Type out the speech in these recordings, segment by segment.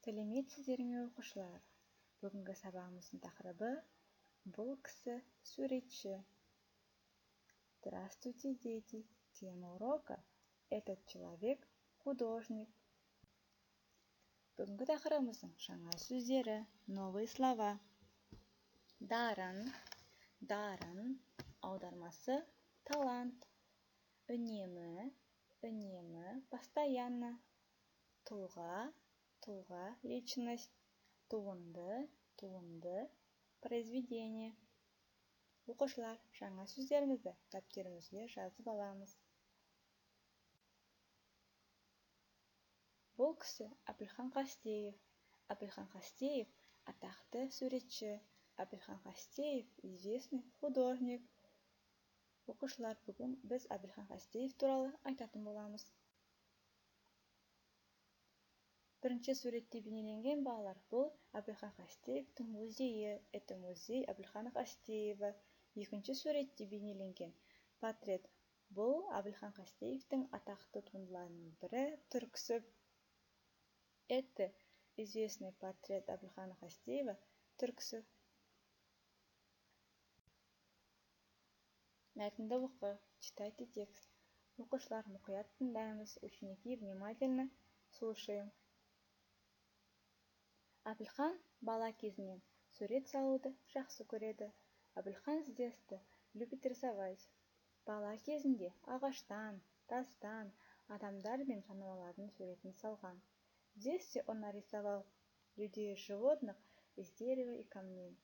Сәлеметсіздер ме, оқушылар! Бүгінгі сабағымыздың тақырыбы: «Бұл кісі суретші». Здравствуйте, дети! Тема урока: «Этот человек художник». Бүгінгі тақырыбымыздың жаңа сөздері, новые слова: дарын, дарын, аудармасы талант, үнемі, үнемі, постоянно, тұлға, тұлға, личность, туынды, туынды, произведение. Оқушылар, жаңа сөздерімізді дәптерімізге жазып аламыз. Бұл кісі Әбілхан Қастеев. Әбілхан Қастеев атақты суретші. Әбілхан Қастеев известный художник. Оқушылар, бүгін біз Әбілхан Қастеев туралы айтатын боламыз. Бірінші суретте бейнеленген, балалар, бұл Әбілхан Қастеевтің музейі. Это музей Әбілхана Қастеева. Екінші суретте бейнеленген портрет, бұл Әбілхан Қастеевтің атақты туындыларының бірі, «Түрксіб». Это известный портрет Әбілхана Қастеева, «Түрксіб». Мәтінді оқы, читайте текст. Оқушылар, мұқият тыңдаймыз. Ученики, внимательно слушаем. Әбілхан бала кезінен сурет салуды жақсы көреді. Әбілхан с детства любит рисовать. Бала кезінде ағаштан, тастан адамдар мен жануарлардың суретін салған. В детстве он нарисовал людей и животных из дерева и камней.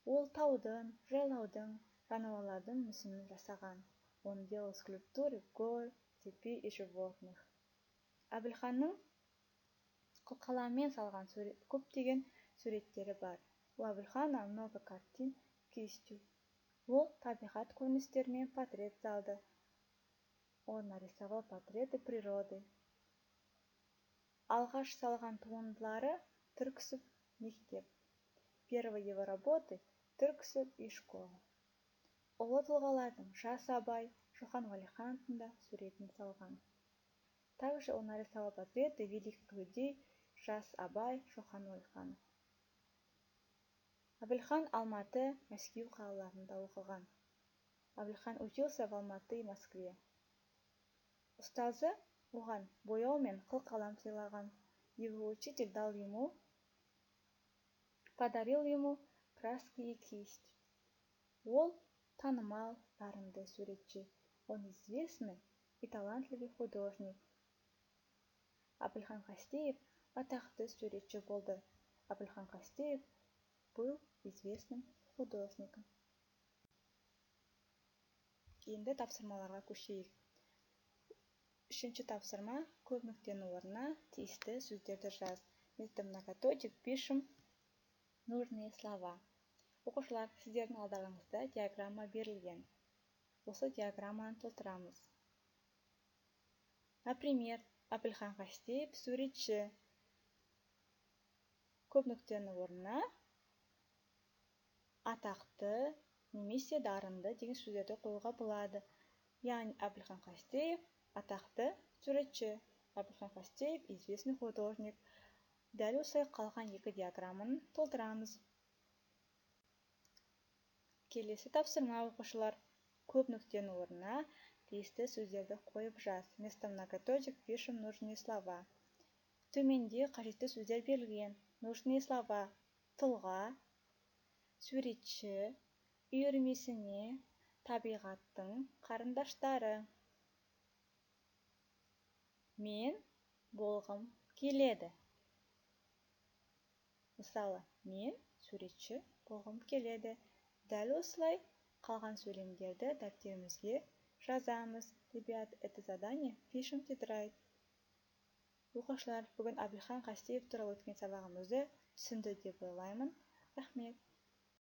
Ол таудың, жайлаудың, жануарлардың мүсінін жасаған. Он делал скульптуры гор, степей и животных. Әбілханның қылқаламмен салған көптеген суреттері бар. У Абильхана много картин кистью. Ол табиғат көріністерімен портрет салды. Он нарисовал портреты природы. Алғаш салған туындылары: «Түрксіб», «Мектеп». Первые его работы: «Түрксіб» и «Школа». Ұлы тұлғалардың, жас Абай, Шоқан Уәлихановтың да суретін салған. Также он нарисовал портреты великих людей: жас Абай, Шоқан Уәлиханов. Әбілхан Алматы, Мәскеу қалаларында оқыған. Әбілхан учился в Алматы и Москве. Ұстазы оған бояу мен қылқалам сыйлаған. Его учитель дал ему, подарил ему краски и кисть. Ол танымал, дарынды суретші. Он известный и талантливый художник. Әбілхан Қастеев атақты суретші болды. Әбілхан Қастеев был известным художником. Енді тапсырмаларға көшейік. Үшінші тапсырма: көп нүктенің орнына тиісті сөздерді жаз. Вместо многоточек пишем нужные слова. Оқушылар, сіздердің алдарыңызда диаграмма берілген. Осы диаграмманы толтырамыз. Например, Әбілхан Қастеев суретші. Көп нүктенің орнына атақты немесе дарынды деген сөздерді қоюға болады. Яғни Әбілхан Қастеев атақты суретші. Әбілхан Қастеев известный художник. Дәл осылай қалған екі диаграмманы толтырамыз. Келесі тапсырма, оқушылар: көп нүктенің орнына тиісті сөздерді қойып жаз. Вместо многоточек пишем нужные слова. Төменде қажетті сөздер берілген. Нужные слова: тұлға, суретші, үйірмесіне, табиғаттың қарындаштары. Мен болғым келеді. Мысалы, мен суретші болғым келеді. Дәл осылай қалған сөйлемдерді дәптерімізге жазамыз. Ребят, это задание пишем в тетрадь. Оқушылар, бүгін Әбілхан Қастеев туралы өткен сабағымызды түсінді деп ойлаймын. Рахмет.